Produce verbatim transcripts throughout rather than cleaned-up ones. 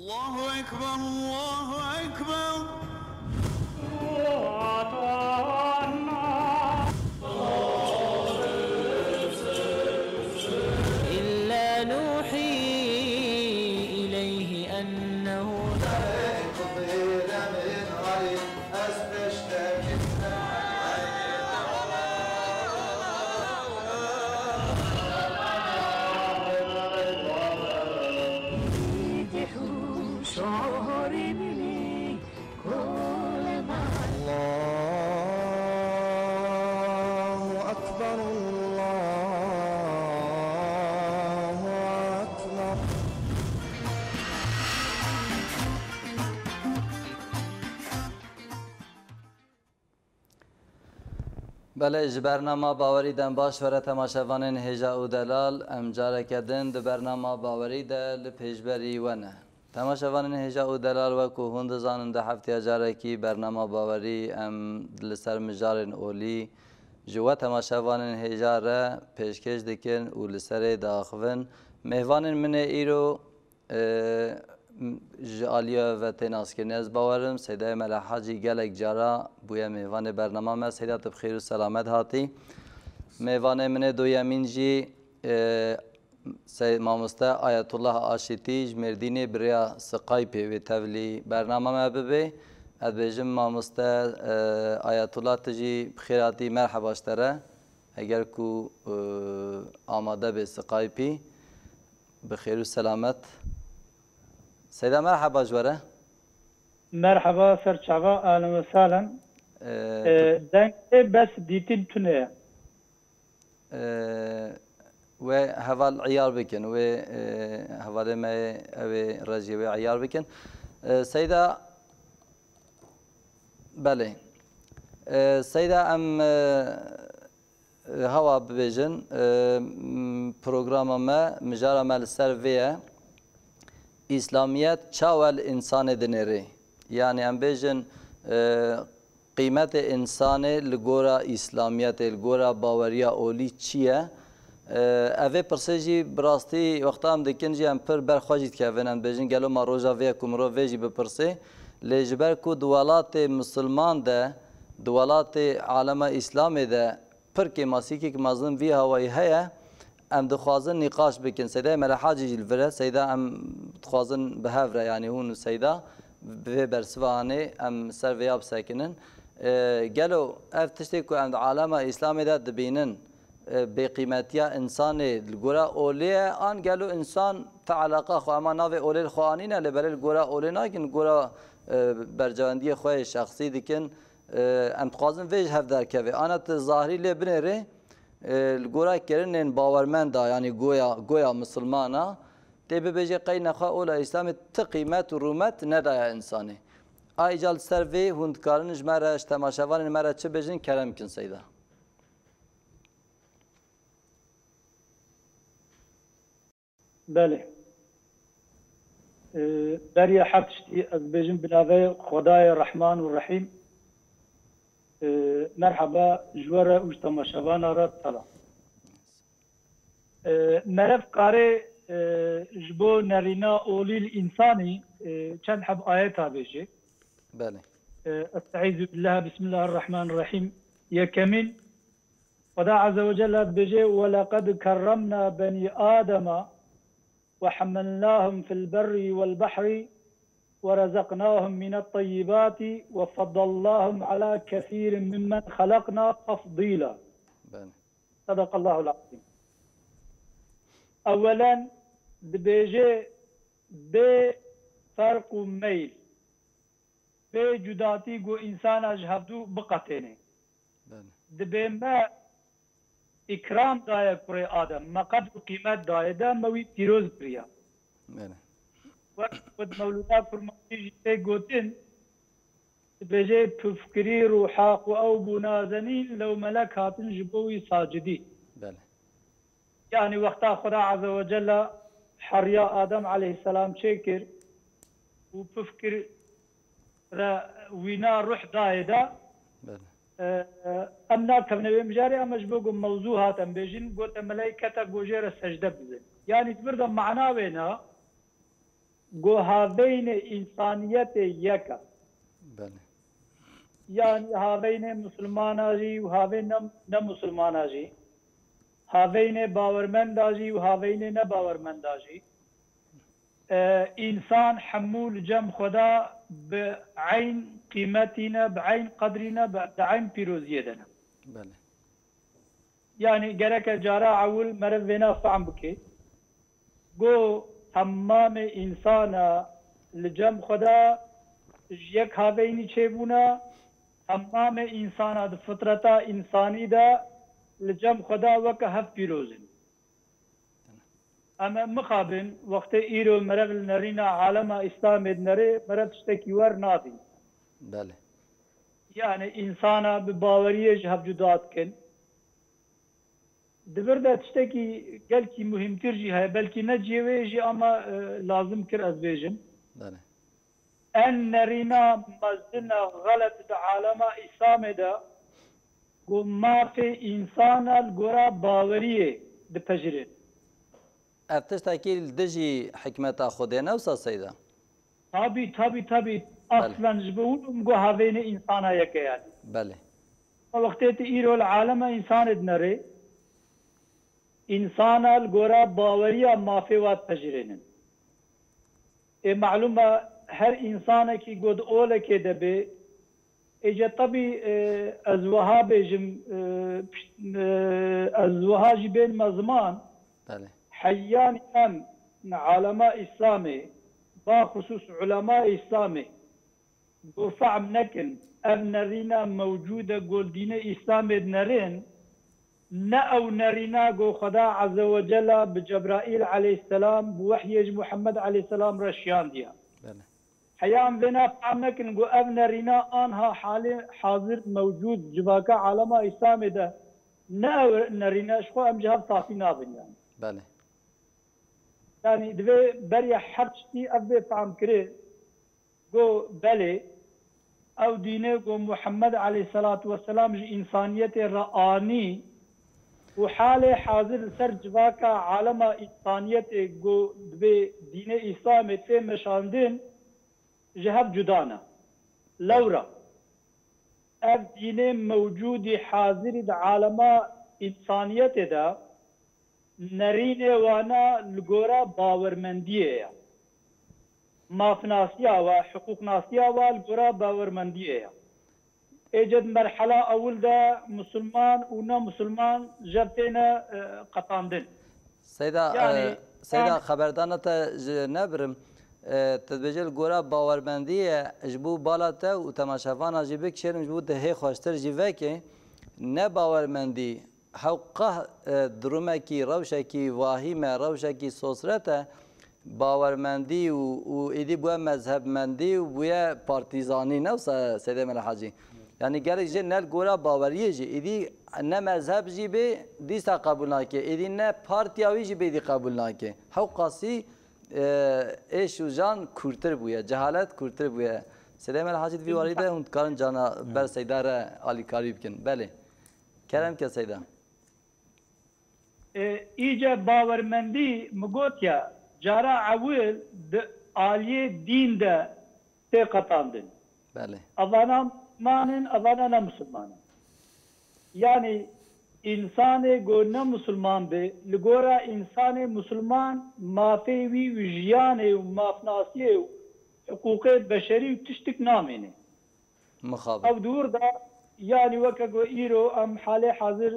الله أكبر، الله أكبر. إلا نوحي إليه أنه الله أكبر، الله أكبر. Belê, ji bernama Bawerî dem baş were temaşevanên hêja û delal. Em careke din di bernama Bawerî de li pêşberî we ne. Temaşevanên hêja û delal, wekû hûn dizanin, di heftiya carekî bernama Bawerî em li ser mijarên olî ji we temaşevanên hêja re pêşkêş dikin û li serê diaxivin. Mêvanên min ê îro e, m-, ji aliya ve tê naskirin. Ez bawerim Seydayê Mele Hacî gelek cara bûye mêvanê bernama me. Seyda, tu bi xêr û selamet hatî. Mêvanê min ê duyemîn jî, e, Sey-, mamoste Ayetullah Aşitî ji Mêrdînê bi rêya Skypeê wê tevlî bernama me bibe. Ez dibêjim mamoste, e, Ayetullah, tu jî bi xêr hatî, merheba ji te re. Eger ku, e, amade be Skypeî. Bi xêr û selamet. Seyda, merheba ji we re. Merheba, ser çava, ahlen ve sahlen. Ee, Ee, tu- deng tê, bes dîtin tune ye. Ee, wê heval iyar bikin, wê, e, hevalê me yê, ew ê rejiyê wê iyar bikin. Ee, Seyda, belê. Ee, Seyda, em, e, Hewa bibêjin, e, m-, programa me, mijara me li ser vê ye. Îslamiyet çawa li însanê dinêrê? Yanî em bêjin, e, qîmetê însanê li gora Îslamiyetê, li gora baweriya olî çi ye? E, ev ê pirsê jî bi rastî wexta em dikin jî em pir ber xwe jî dikevin. Em dibêjin gelo ma roja vê ye ku mirov vê jî bipirsê. Lê ji ber ku di welatê misilman de, di welatê alema Îslamê de, pir kêmasîkek mezin vî hawayî heye. Em dixwazin nîqaş bikin. Seyda Mele Hacî jî li vir e. Seyda, em dixwazin bi hev re, yanî hûn û Seyda bi vê bersiva anê, em ser vêya bisekinin. E, gelo ev tiştê ku em di alema Îslamê de dibînin, e, bêqîmetiya însanê li gora olê ye, an gelo însan ti eleqa xwe, ema navê olê li xwe anîne, lê belê li gora olê nakin, li gora, e, berjewendiyê xwe yê şexsî dikin. E, em dixwazin vê ji hev derkeve. Ana tu zahirî lê binêrê, e, li gora kirinên bawermenda, yanî goya, goya misilmana, tê bibêje qey nexwe ola Îslamê ti qîmet û rûmet nedaye însanê. A îca li ser vê hûn dikarin ji me re, ji temaşevanên me re çi bêjin, kerem kin Seyda. Belê. Ee, beriya her tiştî ez bêjim bi navê Xwedayê Rehman û Rehîm. Ee, merheba ji we re û ji temaşevana re selam. Ee, meriv karê, ee, ji bo nerîna olî li însanî, ee, çend heb ayeta bêje. Belê. Ee, Estaizu billah, Bismillahirrahmanirrahîm. Yekemîn, Xweda Azze ve Celle dibêje, "Ve leqed kerremna benî Adema ve hemmelnahum fil berri vel bahri ve rezeknahum minet tayyibati ve feddalnahum ala kesirin mimmen halakna tefdila." Belê. Sadakallahul azîm. Ewelen dibêje bê ferq û meyl, bê cudatî ku însana ji hevdû biqetêne. Belê. Dibê me îkram daye kurê Adem, me qedr û qîmet daye, de me wî pîroz kiriya. Belê. Wek ku di Mewlûda Kurmancî jî tê gotin, dibêje, pifkirî rûha ku ew bû nazenîn, lew melek hatin ji bo wî sacidî. Belê. Yanî wexta Xweda Azze ve Celle heriya Adem aleyhisselam çêkir û pifkir re wîna ruh dayê de, Belê. e, e, em nakevine wê mijarê, em ji bo ku mewzû hat em bêjin, gote meleyke te gojê re secde bidin. Yanî di vir de mana wê ne, Go haveynê însaniyetê yek e. Belê. Yanî haveynê misilmana jî û havê ne, ne misilmana jî. Haveynê bawermenda jî û haveynê nebawermenda jî. E, însan hemû li cem Xweda bi eyn qîmetî ne, bi eyn qedrî ne, bi, di eyn pîroziyê de ne. Belê. Yanî gereke cara ewil meriv vêna fehm bike. Go temamê însana li cem Xweda ji yek haveynî çêbûna, temamê însana di fitreta însanî de li cem Xweda weke hev pîroz in. Em ê mixabin, wextê îro meriv li nerîna alema Îslamê dinere, meriv tiştekî wer nabîn. Belê. Yanî însana bi baweriyê ji hev cuda dikin. Di vir de tiştekî gelkî muhîmtir jî heye, belkî ne cihê wê jî ama, e, lazim kir ez bêjim. Belê. En nerîna mezin e xelet di alema Îslamê de ku mafê însana li gora baweriyê dipejirê. Ev tiştekî li dijî hikmeta Xwedê ne wisa Seyda? Tabî, tabî, tabî. Aslen ji bo wilo min got haveynê însana yek e yanî. Belê. Wextê tu îro li alema însanê dinere, însana li gora baweriya mafê wa dipejirênin. Ê malûm e her însanekî ku di olekê de bê, êce tebî, e, ez wiha bêjim, e, pişt-, e, ez wiha jî bênime ziman, Belê. Heyanî em alema Îslamê, baxusûs ulemayê Îslamê, ku fehm nekin, ev nerîna mewcûd e ku li dînê Îslamê dinerin, ne ew nerîna ku Xweda Azze ve Cella bi Cebraîl aleyhisselam, bi wehyê ji Muhammed aleyhisselam re şiyandiye. Belê. Heya em vêna fehm nekin ku ev nerîna anha halê hazir mewcûd civaka alema Îslamê de ne ew nerîne, ji xwe em ji hev safî nabin yani. Belê. Yanî divê beriya her tiştî ev bê fehmkirê, ku belê ew dînê ku Muhammed aleyhisselatu vesselam ji însaniyetê re anî û halê hazir li ser civaka alema însaniyetê ku dibê dînê Îslamê tê meşandin, ji hev cuda ne. Lewra ev dînê mewcûdî hazirî di alema însaniyetê de nerînê wana li gora bawermendiyê ye. Mafnasiya wa, hiqûqnasiya wa li gora bawermendiyê ye. Êce di merhela ewil de misilman û ne misilman jev têne, e, qetandin. Seyda, Yani, e, Seyda, yani- xeberdana te ji nebirim. E, tu dibêje li gora bawermendiyê, ji bo bala te û temaşevana jî bikişêrim, ji bo tu hê xweştir jî vekê. Ne bawermendî, hewqah, e, durumekî, rewşekî vahîm e, rewşekî sosret e, bawermendî û, û êdî bûye mezhebmendî û bûye partîzanî, ne wisa Seydê Mela Hacî? Yanî gelek jê ne li gora baweriyê jî, êdî ne mezheb jî bê, dîsa qebûl nake, êdî ne partiya wî jî bê, êdî qebûl nake. Hewqasî, e, êş û jan kûrtir bûye, cehalet kûrtir bûye. Seydê Mela Hacî, di vî warî de hûn dikarin cana ber Seyda re alîkarî bikin. Belê. Kerem ke Seyda. E, îce bawermendî, min got ya, cara ewil di aliyê dîn de tê qetandin. Belê. Evana misilman in, evana ne misilman in. Yanî, însanê ku ne misilman be, li gora însanê misilman mafê wî û jiyanê û mafnasiyê û hiqûqê beşerî û tiştik namîne. Mixabin. Ew di wir de, yanî weke ku îro em halê hazir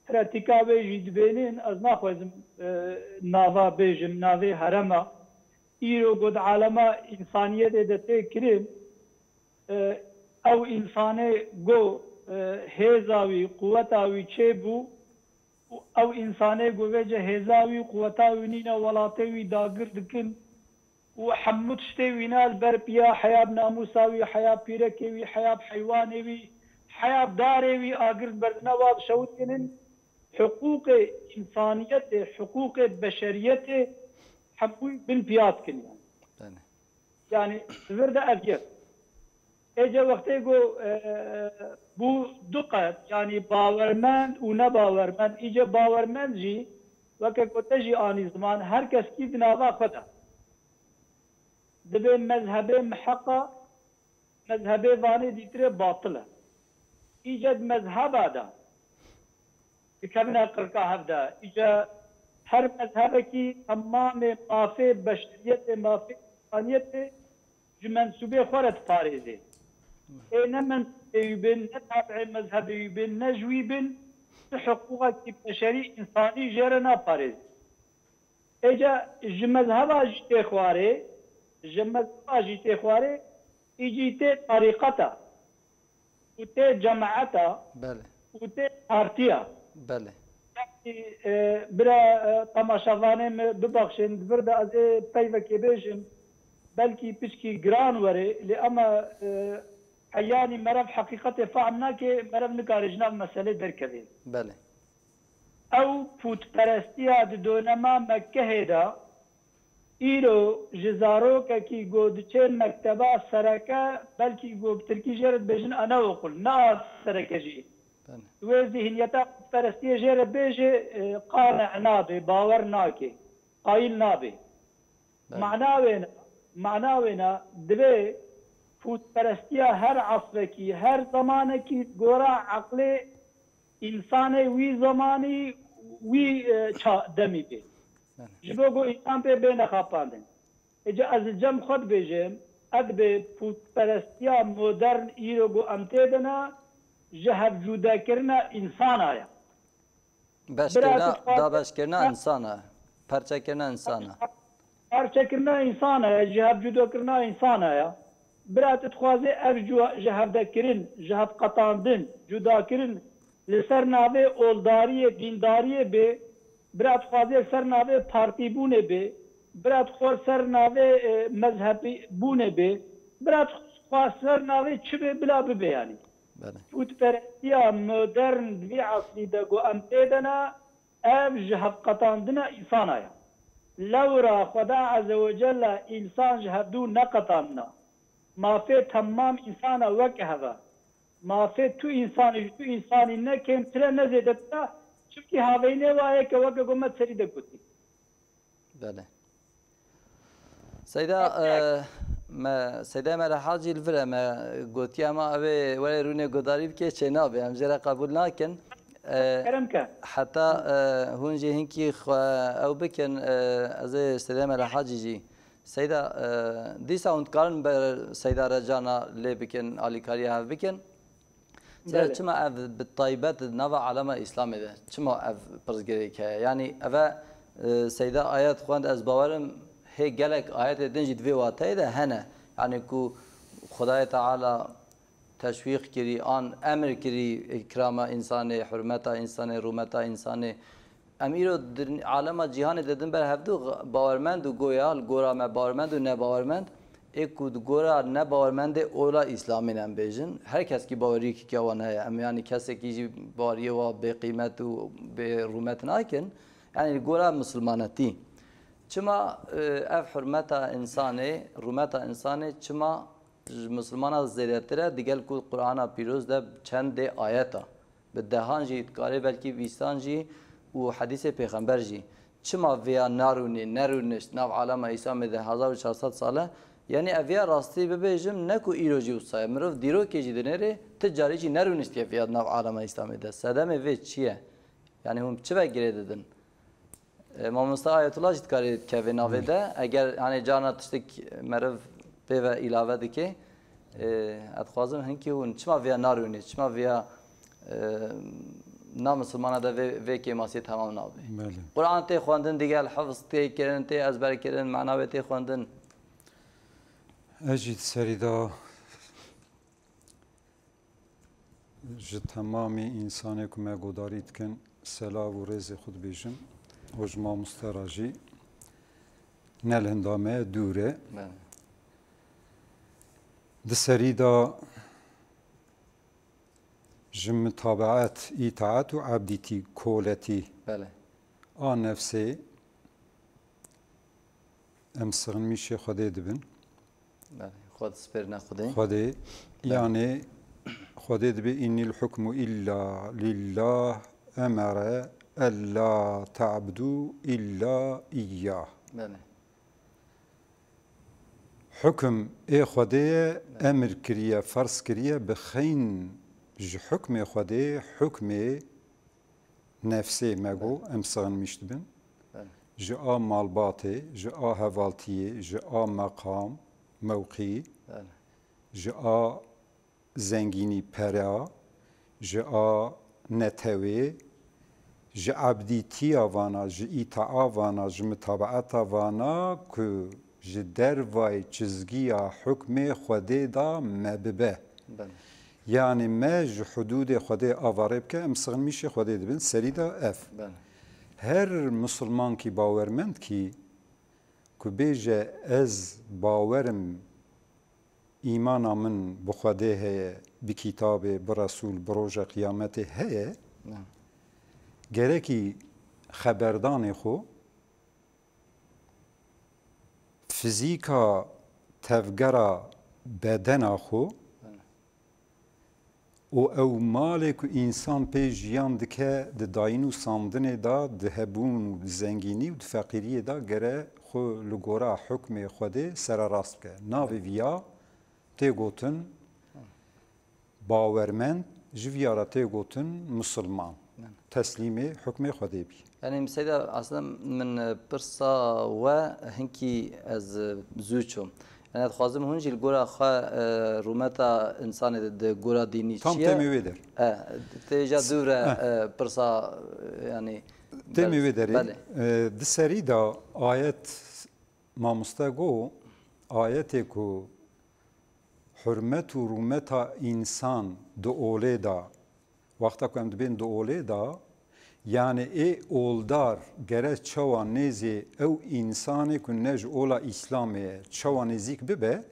pratîka wê jî dibênin, ez naxwazim, e, nava bêjim, navê herema. Îro ku di alema însaniyetê de tê kirin, e, ew însanê ku, e, hêza wî, quweta wî çêbû, û ew însanê ku vêce hêza wî, quweta wî nîne, welatê wî dagir dikin û hemû tiştê wî ne li ber piya, heya bi namûsa wî, heya bi pîrekê wî, heya bi heywanê wî, heya bi darê wî agir diberdine, wa dişewitînin, hiqûqê însaniyetê, hiqûqê beşeriyetê hemû bin piya dikin yani. Belê. Yani, di vir de ev ye. Êce wextê ku, e, bû du qet, yani bawermend û nebawermend, îce bawermend jî, weke ku te jî anî ziman, her kes kî di nava xwe de. dibê mezhebê miheqa, mezhebê vanê dîtirê batil e. Îca di mezheba de dikevine qirka hev de. Îca her mezhebekî temamê mafê beşeriyetê, mafê însaniyetê ji mensûbê xwe re diparêzê. Ê ne mensûbê wî bin, ne tabiê mezhebê wî bin, ne ji wî bin, tu hiqûqekî beşerî, însanî jê re naparêzê. Êca ji mezheba jî tê xwarê, ji mezheba jî tê xwarê, îcî tê tarîqeta û tê cemaeta Belê. û tê partiya. Belê. Belkî, e, bira, e, temaşevanê min bibaxşin, di vir de ez ê peyvekê bêjim, belkî piçkî giran were, lê ema, e, heyanî meriv heqîqetê fehm nake, meriv nikare ji nav meselê derkeve. Belê. Ew pûtperestiya di donema Mekkehê de îro ji zarokekî ku diçe mekteba sereke, belkî ku bi tirkî jê re dibêjin anaokul, ne a sereke jî. Belê. Wê zîhniyeta pûtperestiyê jê re bêje, e, qane nabe, bawer nake, qayil nabe. Belê. Mana wê ne, mana wê ne, divê pûtperestiya her esrekî, her zemanekî gora eqlê însanê wî zemanî, wî, e, ça-, demî bê. Belê. Ji bo ku însan pê bêne xapandin. Êca ez li cem xwe dibêjim, ev dibê pûtperestiya modern îro ku em tê de ne, ji hevcûdekirina însana ye. Bira Beşkirina, tu dixwazî dabeşkirina însana, perçekirina însana. Parçekirina însana ye, ji hev cudokirina însana ye. Bira tu dixwazê ev ju-, ji hevdekirin, ji hevqetandin, cudakirin li ser navê oldariyê, dîndariyê bê, bira dixwazê li ser navê partîbûnê bê, bira dixwar ser navê, e, mezhebîbûnê bê, bira dixwar ser navê çi bê, bila bibe yanî. Belê. Pûtperestiya modern di vî esrî de ku em tê de ne, ev ji hevqetandina însana ye. Lewra Xweda Azze ve Celle însan ji hevdû neqetandina. Mafê temam însana wek hev e. Mafê tu însanî ji tu însanî ne kêmtir e ne zêdetir e, çimkî haveynê wa ye ke weke ku me serî de gotî. Belê. Seyda, Tek tek. e, me, Seyda Mele Hacî li vir e, me gotiye, ema ew ê were rûnê guhdarî bike, çê nabe. Em jê re qebûl nakin. E, Kerem ke. Heta, e, hûn jî hinkî xwe ew bikin, e, ez ê Seyda Mele Hacî jî. Seyda, e, dîsa hûn dikarin ber Seyda re carna lê bikin, alîkariya hev bikin. Çi-, Belê. Çima ev bi taybet di nava alema Îslamê de? Çima ev pirsgirêk heye? Yanî ev e, e, Seyda ayet xwend, ez bawerim hê gelek ayetê din jî di vê wateyê de hene. Yanî ku Xwedayê Teala teşwîq kirî, an emir kirî îkrama însanê, hurmeta însanê, rûmeta însanê. Em îro di alema cîhanê de din ber hevdû bawermend û goya, li gora me bawermend û nebawermend, ê ku di gora nebawermendê ola Îslamî ne em bêjin, her kes kî baweriyekî ke wan heye. Em yanî kesekî jî baweriyê wa bêqîmet û bêrûmet nakin. Yanî li gora misilmanetî. Çima, e, ev hurmeta însanê, rûmeta însanê çima ji misilmana zêdetir e, digel ku Qur'ana Pîroz de çendê ayet a. Bi dehan jî, dikarê belkî bîstan jî û hedîsê pêxember jî. Çima vêya narûnê, nerûnişt nav alema Îslamê de hezar û çar sed sal e? Yanî ev ya rastî bibêjim, ne ku îro jî wisa ye. Mirov dîrokê jî dinêrê, ti carî jî nerûniştiye vêya nav alema Îslamê de. Sedemê vê çi ye? Yanî hûn çi ve girê didin? E, mamoste Ayetullah jî dikarê dikeve navê de. Eger, hani, carna tiştek meriv pê ve îlave dike, e, ez dixwazim hinkî hûn çima vêya narûnê, çima vêya, e, na misilmana de vê, vê kêmasiyê temam nabe. Belê. Quran tê xwendin, digel hifz tê kirin, tê ezber kirin, mana wê tê xwendin. Ez jî di serî de Ji temamî însanê ku me guhdarî dikin, selav û rêzê xwe dibêjim û ji mamoste re jî ne li hinda me ye, dûr e. Belê. Di serî de ji mitabeet, îtaet û ebdîtî, koletî Belê. a nefsê em sixinmîşê Xwedê dibin. Belê, xwe dispêrine Xwedê. Xwedê, Belê. Yanî Xwedê dibê, "Innil hukmu illa lillah, emere ella ta'budu illa iyyah." Belê. Hukum ê Xwedê ye, emir kiriye, ferz kiriye, bi xeyn ji hukmê Xwedê, hukmê nefsê me got, em sixinmiş dibin. Belê. Ji a malbatê, ji a hevaltiyê, ji a meqam, mewqî, Belê. Ji a zengînî, pera, ji a netewê, ji ebdîtiya vana, ji îtaa vana, ji mitabaeta vana ku ji dervayê çizgiya hukmê Xwedê de me bibe. Belê. Yanî me ji hudûdê Xwedê avarê bike, em sixinmîşê Xwedê dibin, serî de ev. Belê. Her misilmankî bawermendkî ku bêje ez bawerim, îmana min bi Xwedê heye, bi kitabê, bi Resul, bi roja qiyametê heye, Ne. Gerekî xeberdanê xwe, fizîka tevgera bedena xwe û ew malê ku însan pê jiyan dike di dayîn û sandinê de, di hebûn û di zengînî û di feqîriyê de gere xwe li gora hukmê Xwedê sererast bike. Navê viya tê gotin bawermend, ji viya re tê gotin misilman. Teslîmê hukmê Xwedê bî. Yanî, Seyda, aslında min, e, pirsa we hinkî ez, e, zû çûm. Yanî, ez dixwazim hûn jî li gora xwe, e, rûmeta însanê di, di gora dînî Tam çi ye? Temê wê der. E, tê ja dû re, E. e, pirsa, e, yanî, Temê wê derê. Belê. E, di serî de ayet mamoste got, ayetê ku hurmet û rûmeta însan di olê de, wexta ku em dibên di olê de, yanî ê oldar gere çawa nêzê ew însanê ku ne ji ola Îslamê ye, çawa nêzîk bibe,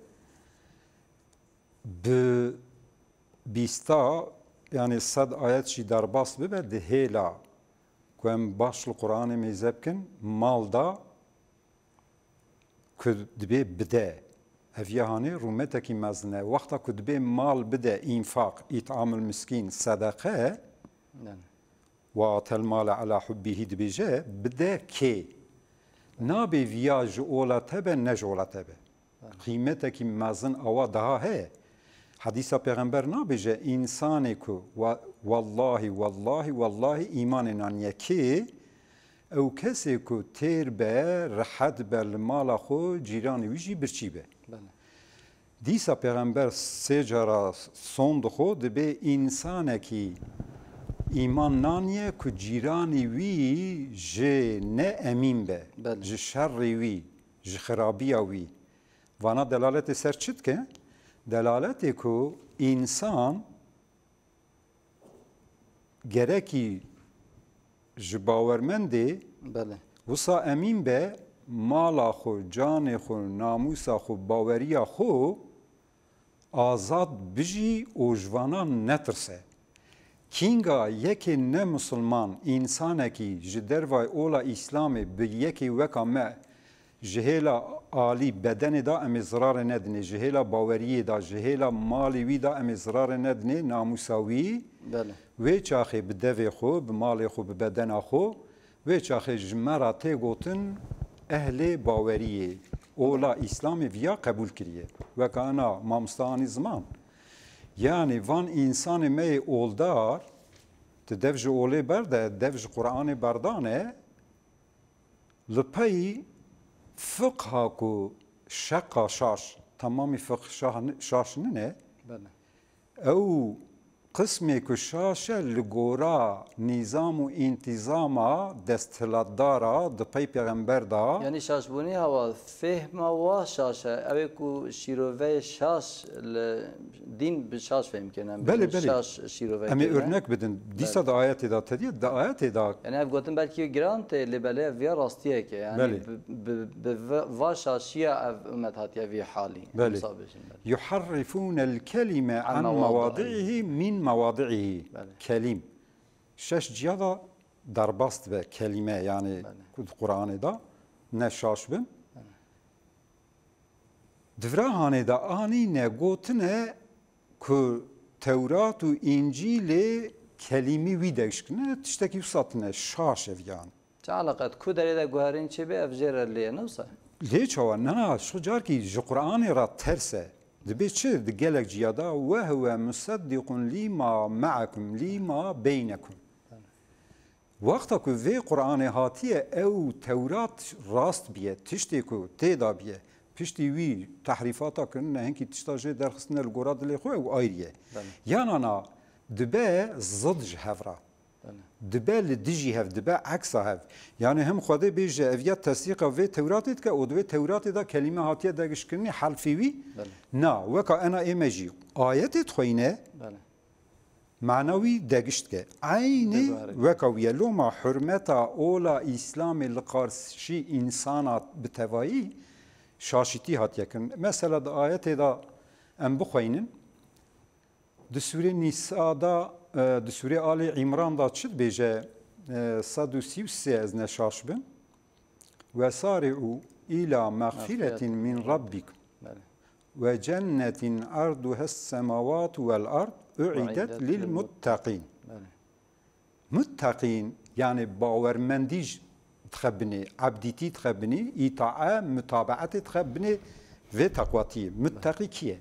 bi bîsta, yanî sed ayet jî derbas bibe, di hêla ku em baş li Quranê mêze bikin, mal da ku dibê bide. Ev ya hanê rûmetekî mezin e. Wexta ku dibê mal bide, înfaq, ît'amul miskîn, sedeqe, Yanî. "Ve atel male ala hubbihî" dibêje, bide kê? Nabê viya ji ola te be, ne ji ola te be. Qîmetekî mezin awa daha heye. Hedîsa Pêxember nabêje, însanê ku wa-, wellahî, wellahî, wellahî îmanê naniye kê, ew kesê ku têr be, rehet be li mala xwe, cîranê wî jî birçî be. Belê. Dîsa Pêxember sê cara sond xwe dibê însanekî îman naniye ku cîranî wî ji ne emîn be, Belê. Ji şerrê wî, ji xirabiya wî. Vana delaletê ser çi dike? Delaletê ku însan gerekî ji bawermendê Belê. Wisa emîn be, mala xwe, canê xwe, namûsa xwe, baweriya xwe azad bijî û ji vanan netirse. Kînga yekê ne misilman, însanekî ji dervayê ola Îslamê bi yekê weka me ji hêla alî bedenê de em ê zirarê nedinê, ji hêla baweriyê de, ji hêla malê wî de em ê zirarê nedinê, namûsa wî, Belê. Wê çaxê bi devê xwe, bi malê xwe, bi bedena xwe, wê çaxê ji me re tê gotin ehlê baweriyê, ola Îslamê viya qebûl kiriye. Weka ena mamosta anî ziman. Yanî van însanê me yê oldar, tu dev ji olê berde, dev ji Quranê berdane, li pey fiqha ku şeqa şaş, temamî fiqh şah-, şaş nine, Belê. Ew qismê ku şaş e li gora nîzam û întîzama desthilatdara di pey pêxember de. Yanî şaşbûnê hewa fêhma wa şaş e. Ew ê ku şîroveyê şaş li dîn bi şaş fêhm kirin. Em Belê, bêjin belê. Şaş şîrove Em ê kirine. Örnek bidin. Dîsa Belê. Di ayetê de tediye, di ayetê de. Yanî ev gotin belkî giran tê, lê belê ev ya rastiyek e. Yanî Belê. Bi, bi, bi va, va şaşiya ev ummet hatiye vî halî. Belê. Em sa bêjin, belê. Yuharrifûnel kelime An an mewadi'ihi. Mewadi'ihi min mewadi'ihi. Belê. Kelîm. Şeş ciya da derbas dibe kelîme, yanî Belê. Ku di Quranê de ne şaş bin. Belê. Di vira hanê de anîne gotine ku Tewrat û Încîlê kelîmî wî deşkine, tiştekî wisa tine, şaş ev yan. Çi eleqet, ku derê de guherîn çê bê, ev jê re lê ye, ne wisa? Lê çawa? Nana, şu carkî ji Qur'anê re ters e. Dibê çi? Di gelek ciya de, "Ve huve museddiqun lîma me'ekum, lîma beynekum." Wexta ku vê Qur'anê hatiye, ew Tewrat rast biye, tiştê ku tê de biye, piştî wî tehrîfata kirine, hinkî tişta jê derxistine li gora dilê xwe, ew ayrî ye. Belê. Yana na dibe zid ji hev re. Belê. Dibe li dijî hev, dibe eksa hev. Yani hem Xwedê bêje ev ya tesdîqa vê Tewratê dike û di vê Tewratê de kelîme hatiye degiştkirinê, herfê wî. Belê. Na, weka ena ê me jî ayetê dixweyne, Belê. mana wî degişt dike. Eynî Diguhere. Weka wî ye. Loma hurmeta ola Îslamê li qarşî însana bi tevayî şaşîtî hatiye kirin. Mesela di ayetê de em bixweynin, di Sûrê Nîsa de, e, di Sûrê Alê Îmran de çi dibêje? E, sed û sî û sê, ez ne şaş bim. "Wesari'u ila mexfiretin min rabbikum Belê. Ve cennetin arduhes semawatu vel ard u'idet lil muttaqin." Belê. Muttaqin, yani bawermendî j-, dixe binê, ebdîtî dixe binê, îtae, mutabaetê dixe binê vê teqwatiyê. Muttaqî kî ye?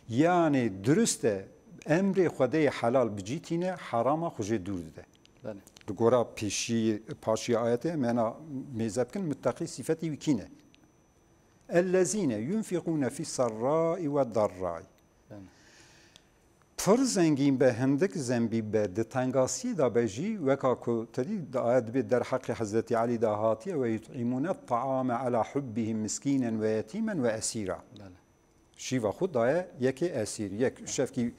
Yani dirust e, emrê Xwedê yê helal bi cî tîne, herama xwe jê dûr dide. Belê. Li gora pêşî, paşî ayetê em ena mêze bikin, muttaqî sîfetî wî kî ne? "Ellezîne yunfiqûne fî serrâi ve darrâi." Belê. Pir zengîn be, hindik zembî be, di tengasiyê de be jî, weka ku te dî di ayet dibê derheqê Hezretî Elî de hatiye, "Ve yut'imûne ta'ame ala hubbihim miskînen ve yetîmen ve esîra." Belê. Şîva xwe daye yekê esîr, yek şevkî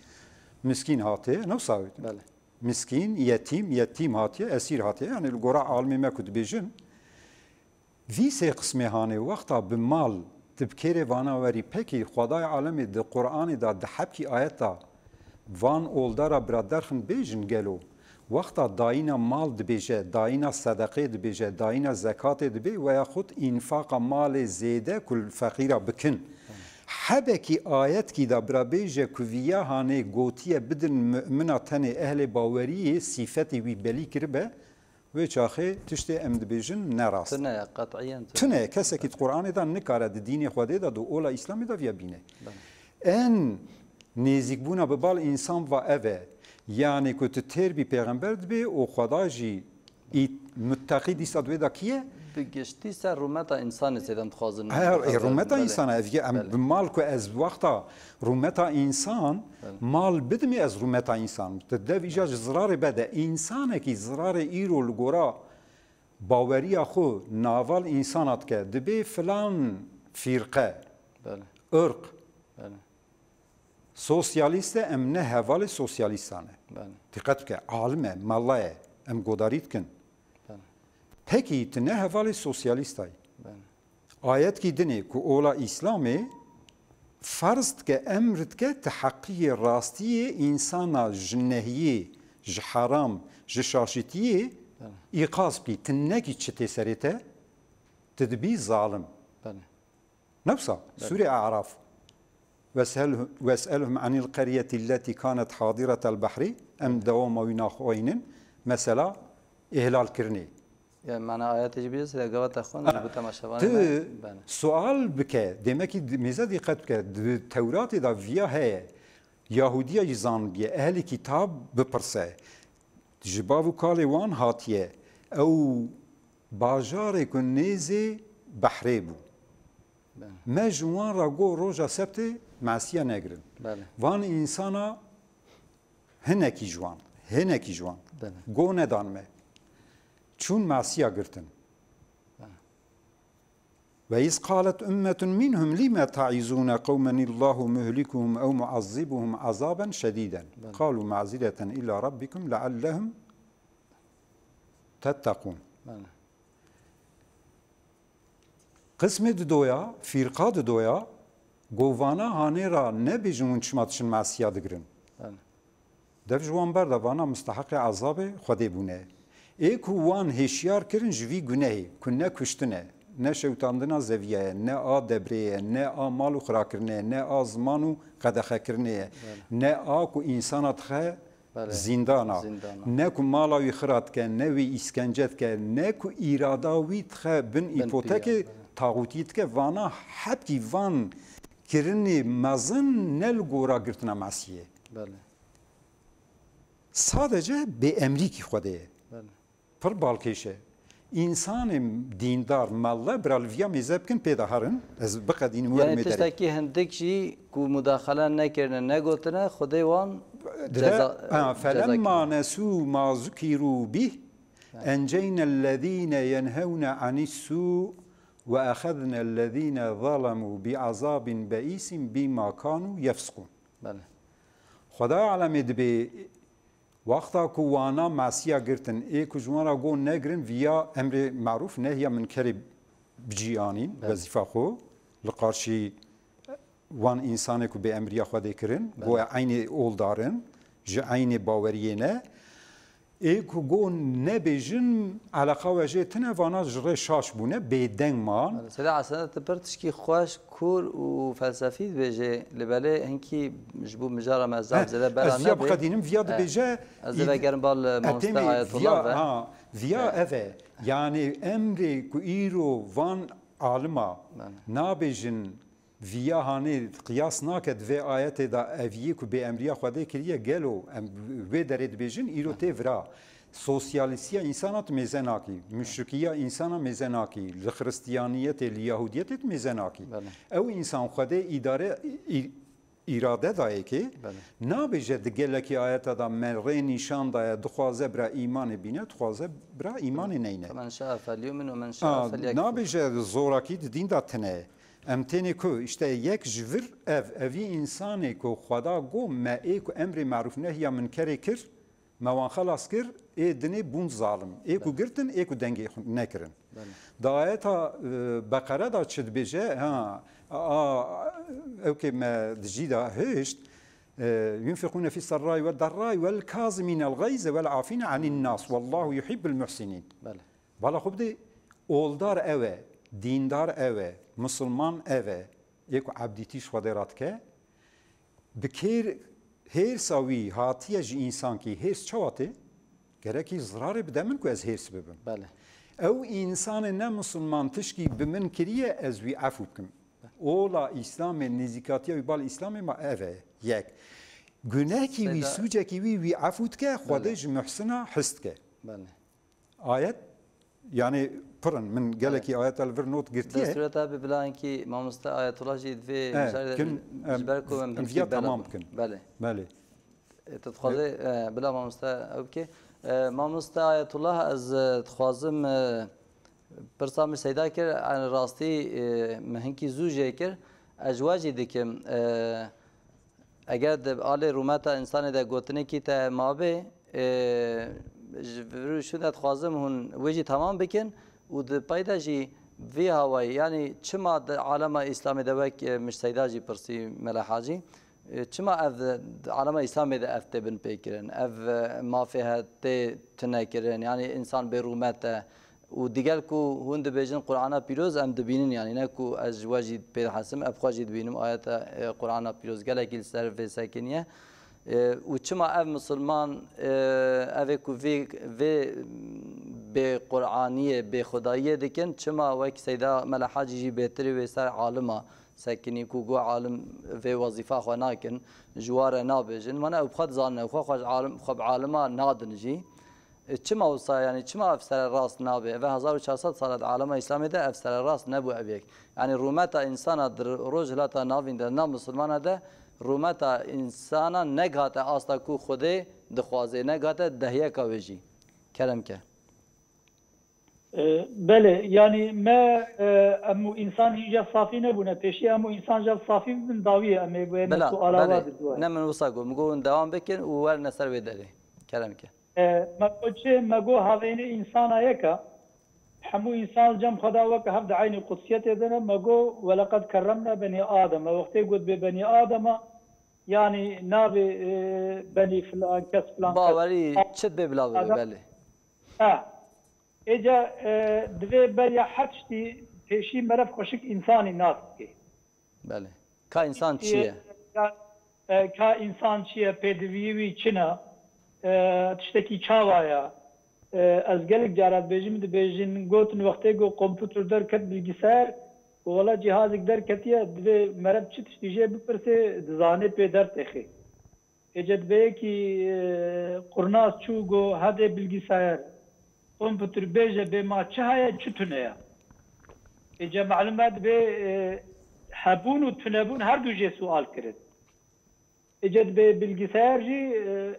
miskîn hatiye, ne wisa? Belê. Miskîn, yetîm, yetîm hatiye, esîr hatiye. Yani li gora alimê me ku dibêjin, vî sê qismê hanê wexta bi mal tu bi kêrê vana werî, pekî Xwedayê alemê di Qur'anê de di hebkî ayeta van oldara bira derxin bêjin gelo, wexta dayîna mal dibêje, dayîna sedeqê dibêje, dayîna zekatê dibê, veya xut înfaqa malê zêde ku li feqîra bikin. Hebekî ayetkî de bira bêje ku viya hanê gotiye bidin mumina tenê ehlê baweriyê sîfetê wî belî kiribe, wê çaxê tiştê em dibêjin ne rast. Tune ye, qet'iyen tune. Tune ye, kesekî di Qur'anê de nikare di dînê Xwedê de, di ola Îslamê de viya bîne. Belê. En nêzîkbûna bi bal însan va ev e. Yanî ku tu têr bî pêxember dibê û Xweda jî î muttaqî dîsa di wê de kî ye? Bi giştî ser rûmeta însanê sêden dixwazin. Her, ê, rûmeta însan e, ev ye, em bi mal ku ez wexta rûmeta însan, mal bidimê ez rûmeta însan. Tu dev îca ji zirarê bede. Însanekî zirarê îro li gora baweriya xwe naval însana dike, dibê filan fîrqe, Belê. Irq, Belê. Sosyalîst e, em ne hevalê sosyalîstan e. Belê. Diqet bike, alim e, mela ye, em godarî dikin. Belê. Pekî tu ne hevalê sosyalîsta yî. Belê. Ayetkî dinê ku ola Îslamê ferz dike, emr dike, ti heqiyê rastiyê însana ji nehiyê, ji heram, ji şaşitiyê Belê. Îqaz bikî, ti nekî çi tê serê te, tu dibî zalim. Belê. Ne wisa? Belê. Sûrê A'raf. Wes'el-, wes'elhum anil qeryeti lleti kanet hadiretel behrî. Em dewama wî naxweynin. Mesela, îhlalkirinê. Ya, mana ayetê jî bî, sila gava te xwend, ji bo temaşevanê me. Tu Belê. Sual bike, demekî di-, mêze dîqet bike, di Tewratê de viya heye. Yahudiya jî zanibiye, ehlî kitab bipirse. Ji bav û kalê wan hatiye. Ew bajarê ku nêzê behrê bû. Belê. Me ji wan re got roja sebtê mesiya negirin. Belê. Van însana hinekî ji wan, hinekî ji wan Belê. Go nedan me. Çûn mesiya girtin. Belê. Ve iz qalet ummetun minhum lime ta'izune qewmen illahu muhlikuhum ew muazzibuhum azaben şedîden. Belê. Qalu ma'zireten ila rabbikum leallehum tettekûn. Belê. Qismê didoya, fîrqa didoya, govana hanê ra nebêjin hûn çima diçin mesiya digirin. Belê. Dev ji wan berda vana musteheqê ezabê Xwedê bûne. Ê ku wan hêşiyar kirin ji vî gunehê, ku ne kuştin e, ne şewitandina zeviya ye, ne a debrê ye, ne a mal û xirakirinê ye, ne a ziman û qedexekirinê ye, Belê. Ne a ku însana dixe Belê. Zîndana, Zîndana. Ne ku mala wî xira dike, ne wî îskence dike, ne ku îrada wî dixe bin Bin îpotekê, piya, belê. taxûtî dike, vana hebkî van kirinê mezin ne li gora girtina Mesîhê. Belê. Sadece bêemrîkî Xwedê ye. Belê. Pir balkêş e. Însanê dîndar, melle, bira li viya mêze bikin, pê de herin. Ez biqedînim, werim Yani wê derê. Tiştekî hindik jî ku mudaxele nekirine, negotine, Xwedê wan Dide, ceza, ha, ceza فلما kiriye. نسوا ما ذكروا به أنجينا الذين ينهون عن السوء وأخذنا الذين ظلموا بعذاب بئيس بما كانوا يفسقون. Belê. Xwedayê alemê dibê, wexta ku wana Mesîya girtin, ê ku ji wan re got negirin, viya emrê merûf, nehya minkerê bi cî anîn, Belê. wezîfa xwe, li qarşî wan însanê ku bê emriya Xwedê kirin, Belê. goya eynê oldar in, ji eynê baweriyê ne. Ê ku got nebêjin, eleqa we jê tune, vana ji rê şaş bûne, bêdeng man. Belê. Seyda Esena, tu pir tişkî xweş, kûr û felsefî dibêjê, lê belê hinkî ji bo mijara me zaf He, zêde bela ez viya nebe. biqedînim, viya He. dibêje, Ez ê îd-, vegerim bal, e, mamoste etêmê Ayetullah viya, ve. ha, viya He. ev e. Yani emrê ku îro van alima Belê. nabêjin, viya hanê qiyas nake, di vê ayetê de eviyê ku bêemriya Xwedê kiriye, gelo em wê derê dibêjin, îro tê vira. Sosyalîstiya însana tu mêze nakî, muşrikiya însana mêze nakî, li xiristiyaniyetê, li yahudiyetê tu mêze nakî. Belê. Ew însan Xwedê îdare, î-, îrade dayê kê, Belê. nabêje di gelekî ayeta de me rê nîşan daye, dixwaze bira îmanê bîne, dixwaze bira îmanê neyne. فمن شاء فليؤمن ومن شاء A, فليكفر. nabêje zorakî di dîn de tine. Em tênê ku, işte yek ji vir ev, evî însanê ku Xweda got me ê ku emrê merûf nehya minkerê kir, me wan xelas kir, ê dinê bûn zalim. Ê ku Belê. girtin, ê ku dengê xwe nekirin. Belê. Di ayeta, e, Beqere de çi dibêje? Ha, a, a, ew kê me dijî de hişt, e, ينفقون في السراء والضراء والكاظمين الغيظ والعافين عن الناس والله يحب المحسنين. Belê. Bala xwe bidê, oldar ew e, dîndar ew e, misilman ev e, ê ku ebdîtî ji Xwedê re dike, bi kêr hêrsa wî hatiye ji însankî, hêrs çawa tê? Gerekî zirarê bide min ku ez hêrs bibim. Belê. Ew însanê ne misilman tişkî bi min kiriye, ez wî efû bikim. Ola Îslamê, nêzîkatiya wî bal Îslamê ma ev e. Yek. Gunehkî wî, Seyda- sûcekî wî, wî efû dike, Xwedê Belê. ji muhsina his dike. Belê. Ayet, yani pir in. Min gelekî Evet. ayeta li vir not girtiye. Destûreta bi bila hinkî mamoste Ayetullah jî divê Eh, mijarê de kin, em, ji ber ku em em hinkî viya bela tamam bin. bikin. Belê. Belê. E, tu dixwazê, e, bila mamoste ew bike. E, mamoste Ayetullah, ez, e, dixwazim, e, pirsa min Seyda kir, yani rastî, e, min hinkî zû jê kir. Ez ji we jî dikim, e, Eger di alê rûmeta însanê de gotinekî te mabe, e, ji vir û şûn de dixwazim hûn wê jî temam bikin û di pey de jî vî hawayî, yanî çima di alema Îslamê de wek, e, min ji Seyda jî pirsî Mela Hacî, e, çima ev di, di alema Îslamê de ev tê binpêkirin, ev, e, mafê he tê tune kirin, yanî însan bê rûmet e, Û digel ku hûn dibêjin Qur'ana Pîroz, em dibînin, yanî ne ku ez ji we jî pê dihesim, ev xwe jî dibînim, ayeta, e, Qur'ana Pîroz gelekî li ser vê sekiniye. E, û çima ev misilman, e, ev ê ku vê, vê bê Qur'aniyê, bê Xwedayiyê dikin, çima wek Seyda Mela Hacî jî bêtirî wê ser alima sekinî ku got alim vê wezîfa xwe nakin, ji wa re nabêjin. Mana ew bi xwe dizanin, ew xwe, xwe ji alim, xwe bi alima nadin jî. E, çima wisa, yanî çima ev sererast nabe? Ev hezar û çar sed sal e di alema Îslamê de ev sererast nebû ev yek. Yanî rûmeta însana di Rojhilata Navîn de, nav misilmana de, rûmeta însana negate asta ku Xwedê dixwaze, negate dehyeka wê jî. Kerem ke. E, belê, yanî me, e, hemû însan hîn jev safî nebûne. Pêşî hemû însan jev safî bibin, dawiyê em ê wê me Bila, suala we belê. Biduwe. Ne min wisa got. Min got hûn dewam bikin û werine ser wê derê. Kerem ke. E, me got çi? Me got havênê însana yek e. Hemû însan li cem xwe de weke hev di eynî qudsiyetê de ne. Me got, "Weleqed kerremna benî Adem." Me wextê got bê benî Adema, yanî nabê, e, benî filan kes, filan kes. Bawerî çi dibê bila bibe, Adem. Belê. Ha. Êca, e, divê beriya her tiştî pêşî meriv xweşik însanî nas bike. Belê. Ka însan çi ye? Ka, e, ka însan çi ye, pêdiviyê wî çi ne? E, tiştekî çawa ye? E, ez gelek cara dibêjim, dibêjin, gotin wextê ku kompûter derket bilgisayar, Wela cîhazek derketiye, divê meriv çi tiştî jê bipirse, dizanê pê dertêxê. Êce dibê yekî, e, qurnas çû got, hede bilgisayar, kompûter bêje bê ma çi heye, çi tune ye. Êce malûm e dibê, e, hebûn û tunebûn her du jê sual kirin. Êce dibê bilgisayar jî,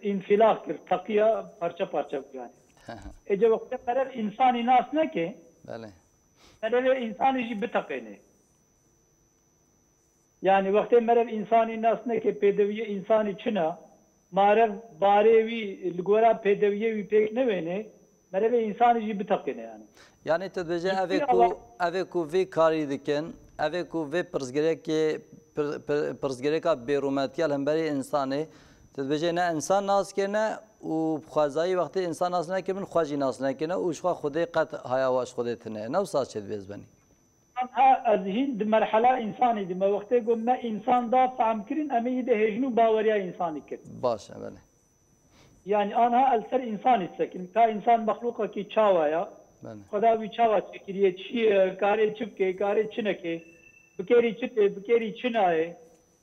e, înfîlax kir, teqiya parça parça bû yani. Êce wextê meriv însanî nas neke, Belê. merevê însanî jî biteqêne. Yani wextê meriv însanî nas neke, pêdewiyê însanî çi ne, meriv barê wî li gora pêdewiyê wî pêk newêne, merevê însanî jî biteqêne yani. Yani tu dibêje Ji evê vî ku, ala- evê ku vê karî dikin, evê ku vê pirsgirêkê, pir-, pir-, pirsgirêka bêrûmetiya li hemberî însanê, tu dibêje ne însan nas kirine û xwezayî wextê însan nas nekiribin, xwe jî nas nekirine û ji xwe Xwedê qet haya wan ji Xwedê tune ye. Ne wisa çê dibê ez benî? Ha, ez hîn di merhela însanî de me. Wextê ku me însan da fehm kirin, em ê îdê hêjin û baweriya însanî kir. Baş e, belê. Yani anha el ser însanî disekin. Ka însan mexlûqekî çawa ya? Belê. Xweda wî çawa çêkiriye? Çi ye? Karê çi bike? Karê çi neke? Bikerî çi tê? Bikerî çi nayê?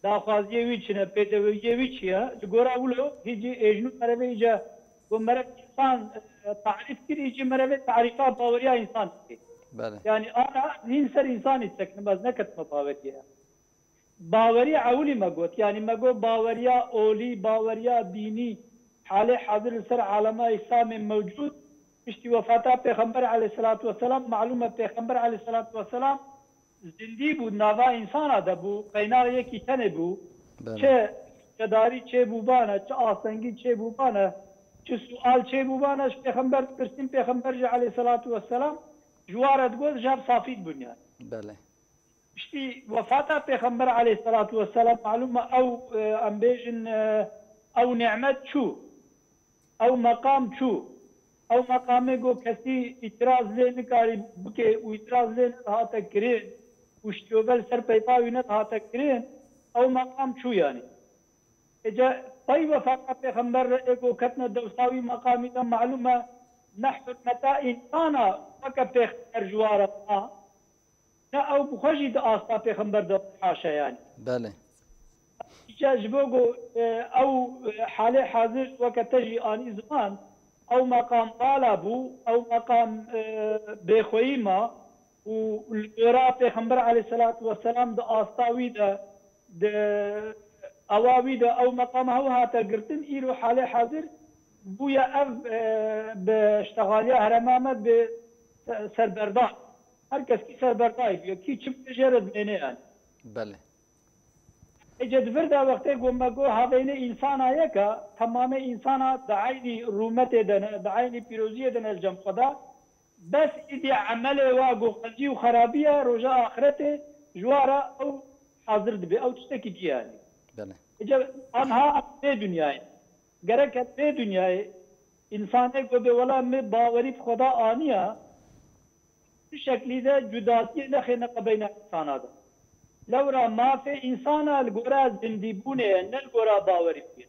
Daxwaziyê wî çi ne? Pêdewiyê wî çi ye? Li gora wilo hî jî êjin û merevê îce ku meriv însan, e, tarîf kir, î jî merevê tarîfa baweriya însan dike. Belê. Yani ana hîn ser însanî disekinim, ez neketime baweriyê. Bawerî ewilî me got, yani me got baweriya olî, baweriya dînî, halê hazir li ser alema Îslamê mewcûd, piştî wefata Pêxember aleyhisselatu vesselam, malûm e Pêxember aleyhisselatu vesselam zindî bû, nava însana de bû, qeynax yekî tenê bû. Belê. Çi çedarî çêbûbane, çi astengî çêbûbane, çi sual çêbûbane, ji Pêxember dipirsîn, Pêxember jî aleyhisselatu vesselam ji wan re digot, ji hev safî dibûn yani. Belê. Piştî wefata Pêxember aleyhisselatu vesselam, malûm e ew, e, em bêjin, e, ew nîmet çû. Ew meqam çû. Ew meqamê ku kesî îtiraz lê nikarî bike û îtiraz lê nedihate kirin û şityove li ser peyva wî nedihate kirin, ew meqam çû yanî. Êce pey wefata Pêxember re ê ku ketine dewsa wî meqamî de malûm e ne hurmeta însana weke Pêxember ji wan re ma. Ne ew bi xwe jî di asta Pêxember de bû, haşa yanî. Belê. Îca ji bo ku, e, ew, e, halê hazir weke te jî anî ziman, ew meqam bala bû, ew meqam, e, bêxweyî ma û li gora Pêxember aleyhisselatu vesselam di asta wî de, di awa wî de ew meqam hew hate girtin, îro halê hazir bûye ev, e, bi ştexaliya herêma me bi se-, serberda. Her kes kî serberdayî bûye. Kî çi bike jê re dimêne yani. Belê. Êce di vir de wextê ku me got havênê însana yek e, temamê însana di eynî rûmetê de ne, di eynî pîroziyê de ne li cem xwe de. Bes îdî emelê wa ku qencî û xerabî ye, roja axretê ji wan re ew hazir dibe. Ew tiştekî dî ye yani. Belê. Êce anha vê dinyayê. Gerek vê dinyayê însanê ku bê wela min bawerî bi Xweda aniya, tu şeklî de cudatiyê nexêne qebeyna însana de. Lewra mafê însana li gora zindîbûnê ye, ne li gora bawerî bûye.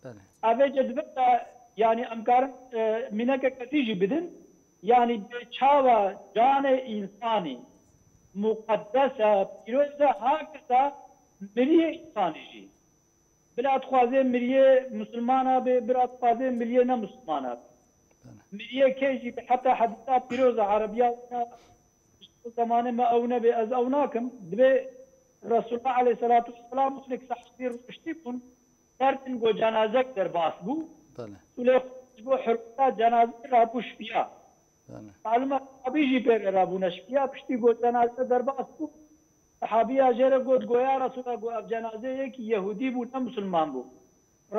Belê. Evê cedveta, yani em karin, e, mîneke kesî jî bidin, yani bê çawa canê însanî muqeddes e, pîroz e, hakeza miriyê însanî jî. Bila dixwazê miriyê misilmana bê, bila dixwazê miriyê ne misilmana bê. Belê. Miriyê kê jî bi heta hedîsa pîroz e, erebiya wina ji bo zemanê me ew nebe, ez ew nakim. Dibê Resulullah aleyhisselatu vesselam hinek sahabî rûniştî bûn, dertin ku cenazek derbas bû. Belê. Û lê ji bo hurmeta cenazê rabû şipiya. Belê. Malûm e sahabî jî pê re rabûne şipiya, piştî ku cenaze derbas bû, Sahabiya jê re got, got, "Ya Resulallah," got, "ev cenazeyê yekî Yehûdî bû, ne Musulman bû."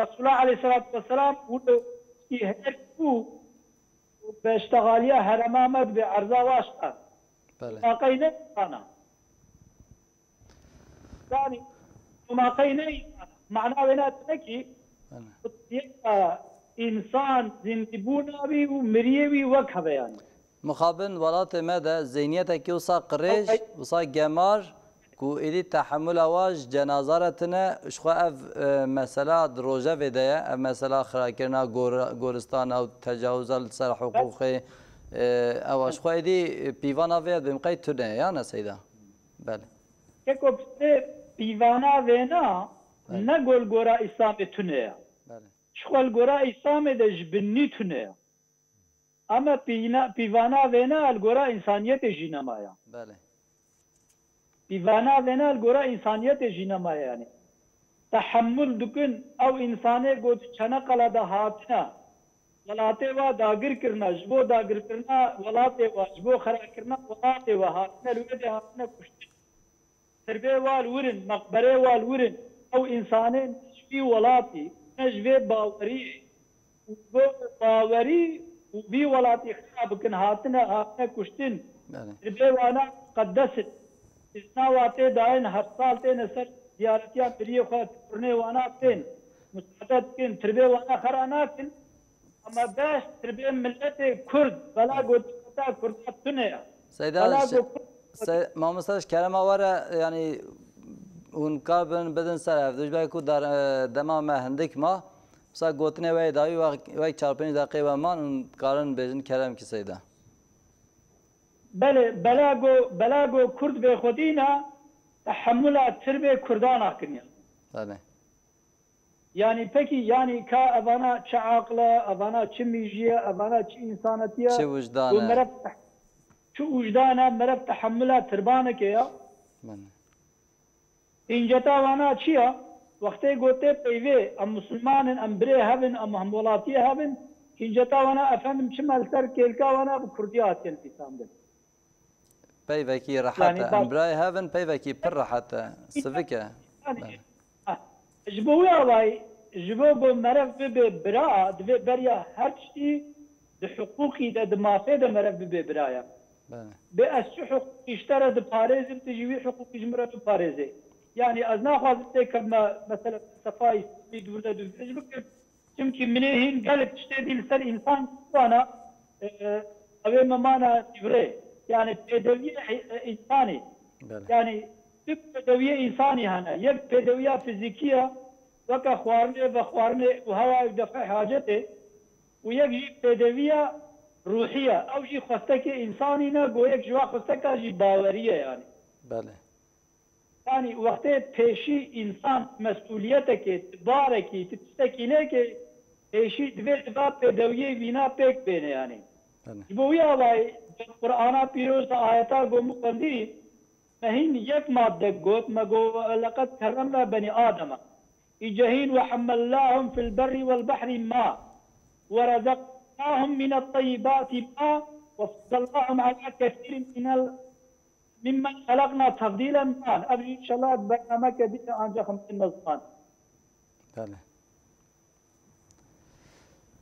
Resulullah aleyhissalatu vesselam wilo kî her bû, beştexaliya herema me dibê erza waşta. Belê. Maqey ne insana. Yani, maqey ne insana. Mana wê ne ki, Belê. Yeka insan zindî bûna wî û miriyê wî wek hebe yani. Mixabin welatê me de zihniyetekî wisa qirêj, Ew qey- wisa gemar ku êdî tehemula wa ji cenaza re tine, ji xwe ev, e, mesela di rojevê de ye, ev mesela xirakirina gor-, goristana û tecawiza li ser hiqûqê, Ee, ewa ji xwe êdî pîvana vê dibêm qey tune ya ne Seyda? Belê. Keko piştê pîvana vêna Evet. ne gol gora Îslamê tune ya. Belê. Ji xwe li gora Îslamê de ji binî tune ya. Ama pîna- pîvana vêna li gora însaniyetê jî nema ya. Belê. Pîvana vêna li gora însaniyetê jî nema yani. Tehemul dikin ew însanê ku di Çeneqala de hatine. Welatê wa dagir kirine, ji bo dagirkirina welatê wa, ji bo xerakirina welatê wa hatine, li wê de hatine kuştin. Tirbê wa li wir in, meqberê wa li wir in. Ew însanên ne ji vî welatî, ne ji vê baweriyê û bo bawerî û vî welatî xera bikin, hatine, hatine kuştin. Belê. Tirbê wana muqeddes in. Îzna wa tê dayên, her sal têne ser ziyaretiya miriyê xwe, turnê wana tên. Musade dikin, tirbê wana xera nakin. Ama beş tirbê milletê Kurd, bela gotikata Kurda tune ya. Seyda, Bela şi- go Kurd Se, mamosta ji kerema we re, yanî hûn kar bin bidin ser ev. Ji ber ku dar, e, dema me hindik ma, mesela gotinê we yê dawî wek, wek çar pênc deqê we man, hûn karin bêjin kerem ki Seyda. Belê, bela go, bela go Kurd vêxwedîna, tehemula tirbê Kurdan akiniya. Belê. Yani peki, yani ka evana çi aqil e, evana çi mîjî ye, evana çi însanetî ye? Çi wijdan Û e? Merev te- çi wijdan e, merev tehemula tirbaneke ya. Belê. Hînceta wana çi ya? Wextê gotê peyvê, em musulman in, em birê hev in, em hemwelatiyê hev in. Hînceta wana efendim çima li ser kêlka wana bi kurdî hatiye nivîsandin. Peyvekî rehet Yani e. bak- Em birayê hev in, peyvekî pir rehet e. Sivik e. Yani, Belê. ha, ji bo wî awayî, ji bo ku merev bibe bira, divê beriya her tiştî di hiqûqî de, di mafê de merev bibe biraya. Belê. Bê ez çi hiqûqî ji te re diparêzim, tu jî wî hiqûqî ji min re biparêzê. Yani ez naxwazim têkevme mesela felsefayê Îslamî dûr de dûr bikim. Çimkî minê hîn gelek tiştê dî li ser însan wana, e, e, ew ê me mana dîvrê. Yani pêdewiyê, e, e, însanî. Belê. Yani tu pêdewiyê însanî hene. Yek pêdewiya fizîkî ye, weke xwarinê, vexwarinê û hewayê û defê hacetê. Û yek jî pêdewiya ruhî ye. Ew jî xwestekê însanî ne, go yek ji wa xwesteka jî bawerî ye yani. Belê. Yani wextê pêşî însan mesûliyetekê, tu barekî, tu tiştekî lêkê, pêşî divê tu va pêdewiyê vîna pêk bêne yani. Belê. Ji bo wî awayî Qur'ana pîroz de ayeta ku min xwendî, me hîn yek madde got, me got, "Leqed kerremna benî Ademe." Î cehîn, "Ve hemmellahum fil berri vel behri ma, ve rezeknahum minet teyyibati ma, ve feddellahum ala kesîrin minel, mimmen halakna tefdîlen." Man, ev jî inşallah bernameke din e, ancak em tên ziman. Belê.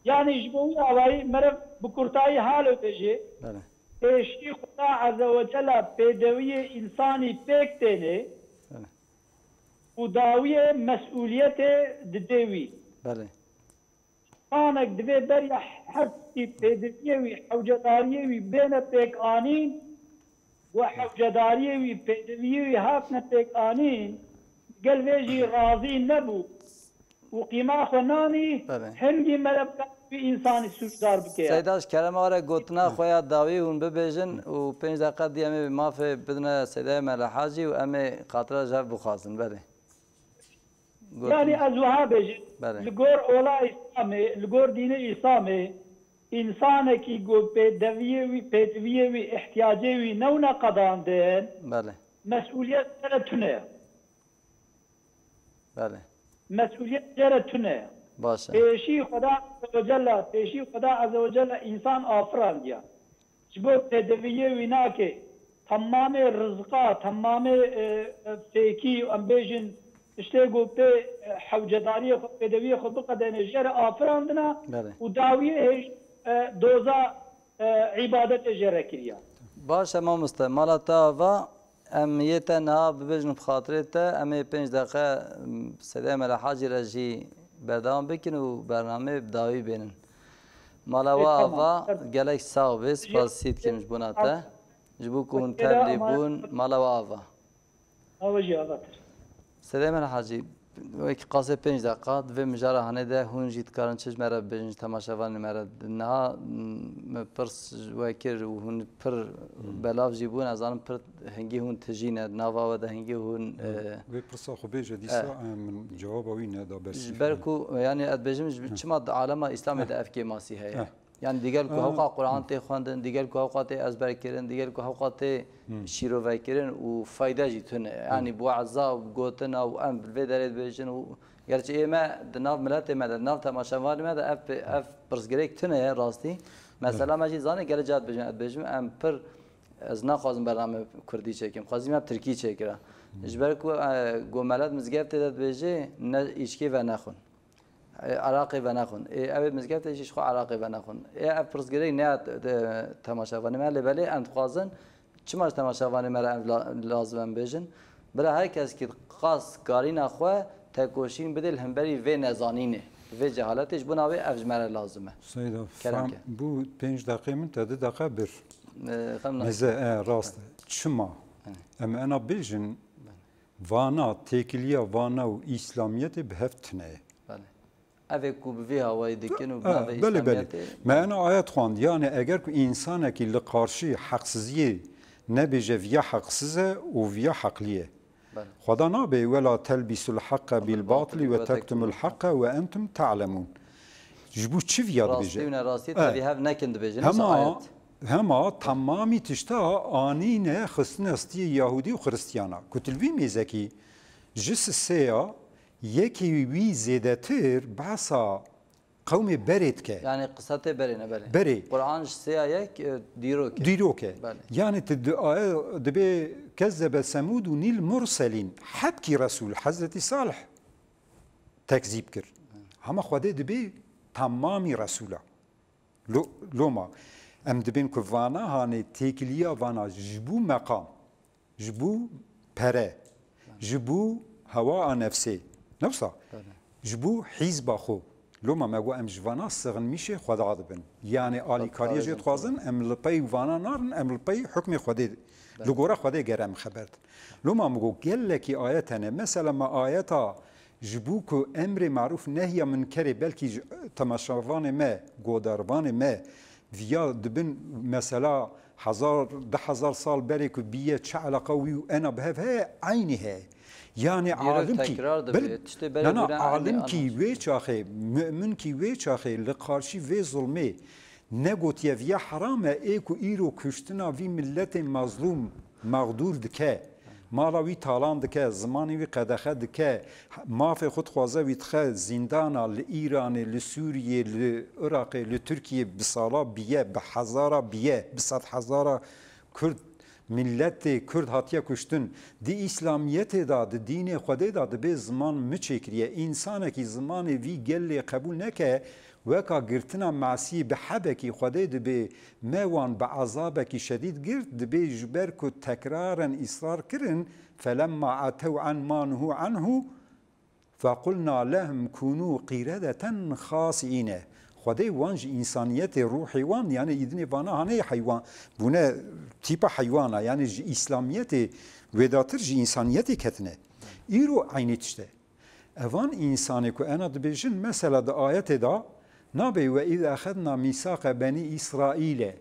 Yani ji bo wî awayî meriv bi kurtayî halo bêjê, Belê. pêşî Xuda Azze ve Celle pêdewiyê însanî pêk tênê Belê. û dawiyê mesûliyetê didê wî. Belê. Însanek divê beriya her tiştî pêdiviyê wî, hewcedariyê wî bêne pêk anîn, ku hewcedariyê wî, pêdiviyê wî hatine pêk anîn, gel vê jî razî nebû û qîma xwe nanî, Belê. hingî meriv wî însanî sûcdar bike ya. Seyda, ji kerema re gotina xwe ya dawî hûn bibêjin û pênc deqe dî em ê mafê bidine Seydayê Mele Hacî û em ê xatira ji hev bixwazin. Belê. Gotin- Yani ez wiha bêjim, Belê. Li gor ola Îslamê, li gor dînê Îslamê, însanekî ku pêdeviyê wî, pêdiviyê wî, ihtiyacê wî newne qedandin, Belê. mesûliyet jê re tune ye. Belê. Mesûliyet jê re tune ye. Baş e. Pêşî Xweda Azze ve Celle, pêşî Xweda Azze ve Celle însan afirandiya. Ji bo pêdeviyê wî nake, temamê rizqa, temamê, e, e, fêkî, em bêjin, tiştê ku pê, e, hewcedariyê xwe, pêdeviyê xwe biqedêne, jê re afirandina Belê. û dawiyê hêj, e, doza, e, îbadetê jê re kiriya. Baş e mamoste, mala te ava, em yê te niha bibêjin bi xatirê te, em ê pênc deqe, m, Seydayê Mele Hacî re jî berdewam bikin û bernameyê bi dawî bênin. Mala we Ê, tamam. ava, gelek sax bê, spasî dikim ji bona te. Ji bo ku hûn Xwedê re tevlî emanet bûn, mala we ava. Ava jî avatir. Seydayê Mele Hacî, Wekî qasê pênc deqa, di vê mijara hanê de hûn jî dikarin çi ji me re bibêjin, ji temaşevanê me re. Niha, m, min pirs ji we kir û hûn pir belav jî bûn, ez zanim pir hingî hûn tijî ne, di nava we de hingî hûn, e, Wê pirsa xwe bêje dîsa, e, min cewaba wî neda bersî. Ji ber ku, yani, ez dibêjim, ji, çima di alema Îslamê de ev kêmasî heye? Yani digel ku hewqa Quran tê xwendin, digel ku hewqa tê ezberkirin, digel ku hewqa tê şîrovekirin û fayde jî tune. Yani bi we'za û bi gotina û em bi vê derê dibêjin û gerçi ê me di nav miletê me de, di nav temaşevanê me de ev, ev pirsgirêk tune ye rastî. Mesela me jî zanê gelê ca dibêjin, ez dibêjim em pir, ez naxwazim bername kurdî çêkim, xwezî me tirkî çêkira. Ji ber ku, e, ku milet mizgeftê de dibêjê ne îçkê venexwin. E, eraqê venexwin. Ê, ew ê mizgeftê jî ji xwe eraqê venexwin. Ê, ev pirsgirêk ne ya te-, te-, temaşevanê me, lê belê em dixwazin, çima ji temaşevanê me re em la-, lazim em bêjin? Bila her kes ki qas karîna xwe tekoşîn bidê li hemberî vê nezanînê, vê cehaletê, ji bona wê ev ji me re lazim e. Seyda, Kerem fam ke. Bû pênc deqê min te du deqe bir. E, xem nas. Neze, e, rast e. Çima? E. Em ena bêjin, Vana, têkiliya vana û Îslamiyetê bi hev tune ye. Belê. Ev ê ku bi vî hawayî dikin û bi Ha, navê belê, belê. Îslamiyetê. Me ena ayet xwend, yani eger ku însanekî li qarşî heqsiziyê nebêje viya heqsiz e û viya heqlî ye. Belê. Xweda nabe, "Wela telbîsul heqqa bil batilî ve tektumul heqqa ve entum ta'lemûn." Ji bo çi viya dibêje? Rastî û nerastî Eh. tevî hev nekin dibêje. Hema, Nisa ayet. Hema temamî tişta anîne xistine stiyê Yahûdî û Xiristiyana. Ku tu li vî mêzekî ji sisêya yekî wî zêdetir behsa qewmê berê dike. Yani qisa tê berê ne berê. Berê. Quran ji sêya yek, e, dîrok e. Dîrok e. Belê. Yani tu di-, aye dibê kezzebe Semûd û nîl murselîn. Hebkî Resul, Hezretî Salih tekzîb kir. Hema Xwedê dibê temamî Resûla. Lo-, loma, em dibên ku vana hanê têkiliya vana ji bo meqam, ji bo pere, ji bo hewa a nefsê, ne wisa? Belê. Ji bo hîzba xwe. Loma me got em ji vana sixinmîşê Xweda dibin. Yani alîkariyê jê dixwazin, em li pey vana narin, em li pey hukmê Xwedê, Belê. li gora Xwedê gere em xeber din. Loma min got gelekî ayet hene. Mesela me ayeta ji bo ku emrê marûf nehya minkerê belkî ji temaşevanê me, godarvanê me, viya dibin mesela hezar, du hezar sal berê ku bîye çi eleqa wî û ena bi hev heye, eynî heye. Yani Dîrok alimkî, tekrar dibe, bel-, tiştê berê na, na, bûne eynî alimkî ana. Wê çaxê, mu'minkî wê çaxê li qarşî vê zulmê negotiye viya heram e, ê ku îro kuştina vî miletê mezlûm, mexdûr dike, mala wî talan dike, zimanê wî qedexe dike, mafê xwe dixwaze wî dixe zîndana, li Îranê, li Sûriyê, li Iraqê, li Tirkiyê bi sala biye, bi hezara biye, bi sed hezara Kurd Miletê Kurd hatiye kuştin. Di Îslamiyetê de, di dînê Xwedê de dibê ziman miçê kiriye. Însanekî zimanê vî gelê qebûl neke, weka girtina mesî bi hebekî Xwedê dibê me wan bi ezabekî şedîd girt, dibê ji ber ku tekraren îsrar kirin, felemma etew an ma nuhû anhu, Fequlna lehum kûnû qîredeten xasîne. Xwedê wan ji însaniyetê, ruhê wan, yani îdinê vana hanê heywan, bûne tîpa heywana, yani ji îslamiyetê wêdatir ji însaniyetê ketine. Îro eynî tişt e. Evan însanê ku ena dibêjin, mesela di ayetê de nabê, "Ve iz exedna mîsaqe benî Îsraîle."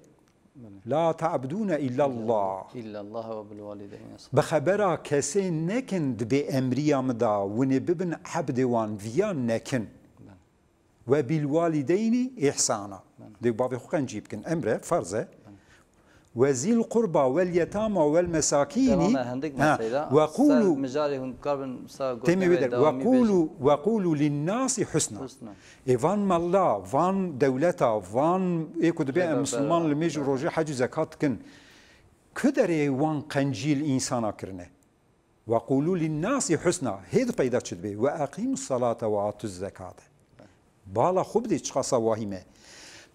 Belê. "La ta'budûne illallah." Illallah ve bil walideyni ihsana. Bi xebera kesê nekin dibê emriya min da, winê bibin ebdê wan, viya nekin. Belê. "Ve bil walideyni ihsana." Belê. Dê bavê xwe qencî bikin. Emre, farz e. Belê. "Ve zil qurba vel yetama vel mesakîni." Devam e, hindik Ha, meseyla. "Ve qulu." Ser mijarê hûn karbin sa Têmê gotinê wê der. "Ve dewamî qulu, bêjin. Ve qulu linnasi husna." Husna. Ê van malla, van dewleta, van ê ku dibê em Rêber misilman bera. li mêj û rojê hec û zekat dikin, ku derê wan qencî li însana kirine? "Ve qûlû linnasî husna", hê di peyda çi dibê? "Ve eqîmus salate ve atuz zekate." Bala xwe bidê çiqasa wahîm e.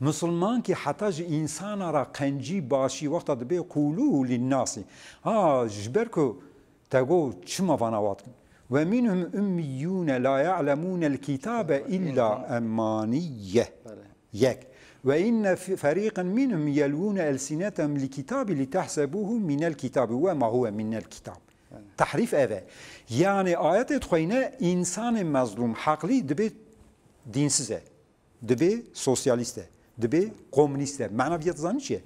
Misilmankî heta ji însana re qencî başî wexta dibê qûlû linnasî. Ha, ji ber ku te got çima vana wat dikin? "Ve minhum ummiyûne la ya'lemûnel kitâbe illa emmaniyye." Belê. Yek. "Ve inne fi-, ferîqen minhum yelwûne elsinetehum li kitabî li tehsebûhu minel kitabî ve ma huve minel kitab." Tehrîf ev e. Yanî ayetê dixweyne, însanê mezlûm, heqlî dibê dînsiz e, dibê sosyalîst e, dibê komûnîst e. Mena vîya dizanî çi ye?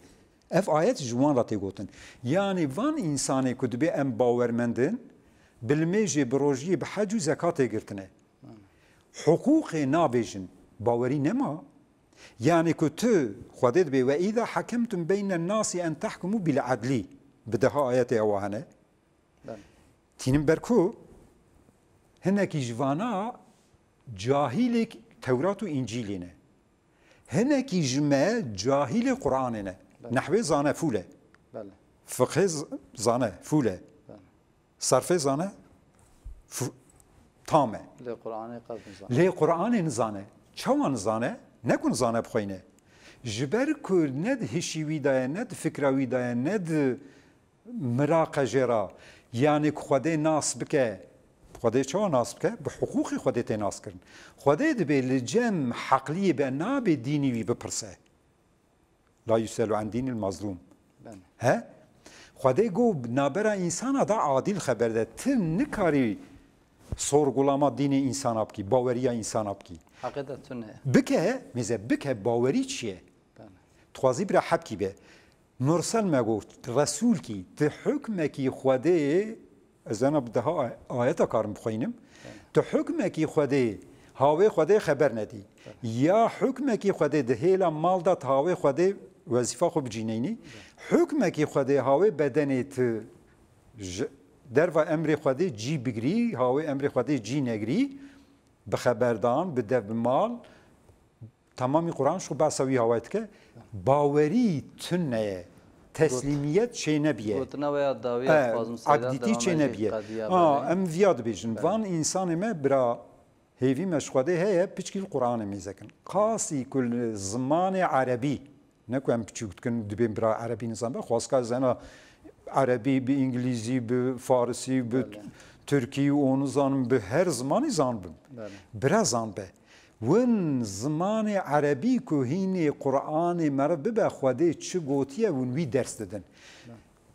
Ev ayet ji wan re tê gotin. Yanî van însanê ku dibê em bawermend in, bi limêjê, bi rojiyê, bi hec û zekatê girtine. Hiqûqê nabêjin, bawerî nema. Yanî ku tu, Xwedê dibê, "Ve îza hekemtum beynen nasi en tehkumu bil adli." Bi deha ayetê ewa hene. Belê. Tînin ber ku hinekî ji vana cahîlê Tewrat û Încîlê ne. Hinekî ji me cahîlê Qur'anê ne. Belê. Nehwê zane, fûl e. Belê. Fiqhê z-, zane, fûl e. Belê. Serfê zane, fu-, tam e. Lê Qur'anê qet nizane. Lê Qur'anê nizane. Çawa nizane? Ne ku nizane bixweyne. Ji ber ku ne di hişî wî de ye, ne di fikra wî de ye, ne di miraqe jê re. Yanî ku Xwedê nas bike, Xwedê çawa nas bike? Bi hiqûqê Xwedê tê nas kirin. Xwedê dibê li cem heqliyê be, nabê dînî wî bipirse. La yuselu an dînil mazlûm. Belê. He? Xwedê got, nabera însana da adil xeber de. Ti nikarî sorgulama dînê însana bikî, baweriya însana bikî. Heqê de tune. Bike, mêze bike, bawerî çi ye? Belê. Dixwazî bira hebkî be. Mursel me got, resûlkî, ti hukmekî Xwedê, ez ena bi deha ayeta karim bixweynim. Belê. Tu hukmekî Xwedê, hawê Xwedê xeber nedî. Belê. Ya hukmekî Xwedê di hêla mal de, tu hawê Xwedê wezîfa xwe bicîneynî. Belê. Hukmekî Xwedê hawê bedenê tu ji derva emrê Xwedê cî bigirî, hawê emrê Xwedê cî negirî, bi xeberdan, bi dev, bi mal, Temamî Quran ji xwe behsa wî hawayê dike. Bawerî tune ye. Teslîmiyet çênebiye. Gotina we ya dawî, e, ez dixwazim Seyda akdîtî dewamê çênebiye. Qediya. Ha, belê. Em viya dibêjin. Belê. Van însanê me bira hêvî me ji Xwedê heye, piçkî li Quranê mêze kin. Qasî ku li zimanê erebî, ne ku em piçûk dikin, dibên bira erebî nizanbe, xwazka zena erebî, bi îngilîzî, bi farisî, bi Belê. Tirkî û nizanim, bi her zimanî zanbim. Belê. Bira zanbe. Win zimanê erebî ku hînê Qur'anê meriv bibe, Xwedê çi gotiye, win wî ders didin.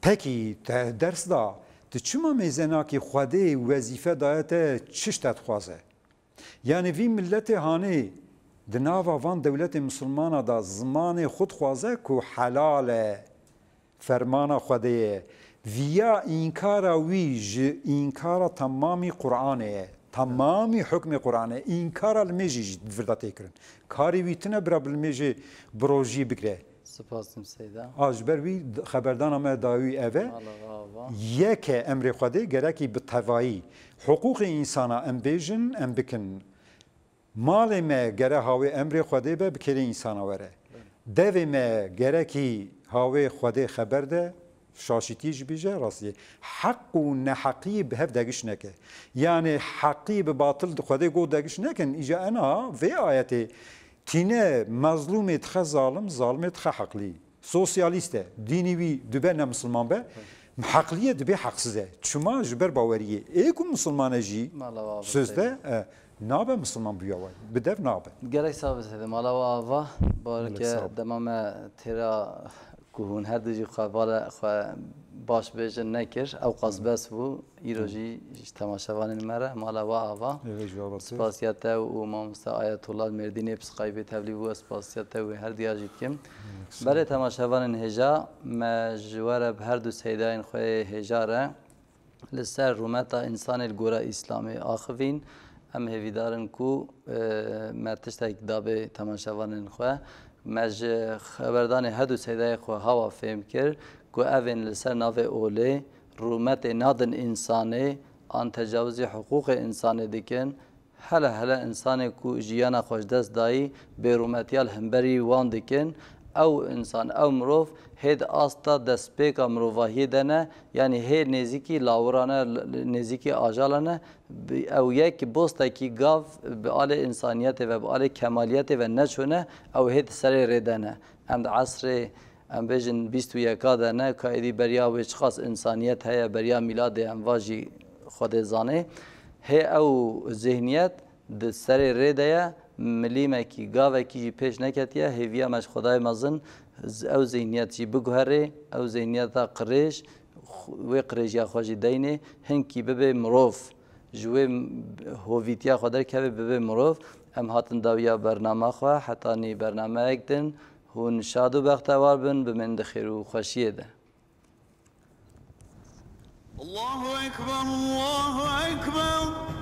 Pekî te ders da, tu çima mêze nakî Xwedê wezîfe daye te çi ji te dixwaze? Yanî vî miletê hanê di nava van dewletê misilmana da zimanê xwe dixwaze ku helal e, fermana Xwedê ye. Viya înkara wî ji înkara temamî Qur'anê ye. Temamî hukmê Qur'anê. Înkara limêjê jî di vir de tê kirin. Karê wî tune bira bi limêjê bi rojiyê bigire. Spas dikim Seyda. A ji ber wî xeberdana me dawî ev e. Mala we ava. Yek e emrê Xwedê, gerekî bi tevayî. Hiqûqê însana em bêjin, em bikin. Malê me gere hawê emrê Xwedê be, bi kêrê însana were. Belê. Devê me gerekî hawê Xwedê xeber de, şaşîtî jî bêje, rastiyê. Heq û neheqiyê bi hev degiş neke. Yanî heqî bi batil di Xwedê got degiş nekin, îca ena vê ayetê tîne mezlûmê dixe zalim, zalimê dixe heqlî. Sosyalîst e, dînî wî dibe ne misilman be, heqliyê dibê heqsiz e. Çima? Ji ber baweriyê. Ê ku misilman e jî Mala we ava sözde, Seyda. E, nabe misilman bûya we. Bi dev nabe. Gelek sax be Seyda. Mala we ava. Gelek Barke sax be. Dema me têra ku hûn her du jî xwe vala xwe baş bêjin nekir. Ew qas Hı. bes bû. Îro Hı. jî ji temaşevanên me re. Mala we ava. Êve ji ava tê. Spasiya te û mamoste Ayetullah Mêrdînê bi Skypeê tevlî bû. Ez spasiya te û her diya jî dikim. Hı. Belê temaşevanên hêja, me ji we re bi her du seydayên xwe yê hêja re li ser rûmeta însanê li gora Îslamê axivîn. Em hêvîdar in ku, e, me tiştek dabê temaşevanên xwe. Me ji xeberdanê her du seydayê xwe hawa fêm kir ku evên li ser navê olê rûmetê nadin însanê an tecawizê hiqûqê însanê dikin. Hele hele însanê ku jiyana xwe ji dest dayî, bêrûmetiya li hemberî wan dikin, ew însan, ew mirov hê di asta destpêka mirovahiyê de ne, yanî hê nêzîkî lawiran e, l-, nêzîkî ajalan e, bi-, ew yek bostekî gav bi alê însaniyetê ve, bi alê kemaliyetê ve neçûne, ew hê di serê rê de ne. Em di esrê, em bêjin bîst û yeka de ne, ka êdî beriya wê çiqas însaniyet heye, beriya mîladê em va jî Xwedê zanê. Hê ew zêhniyet di serê rê de ye, milîmekî, gavekî jî pêş neketiye, hêviya me ji Xwedayê mezin z-, ew zêhniyet jî biguherê, ew zêhniyeta qirêj, wê qirêjiya xwe jî deynê, hinkî bibe mirov, ji wê hovîtiya xwe derkeve, bibe mirov. Em hatin dawiya bernama xwe, hetanî bernameyek din, hûn şad û bextewar bin, bimînin di xêr û xweşiyê de. Allahu Ekber, Allahu Ekber.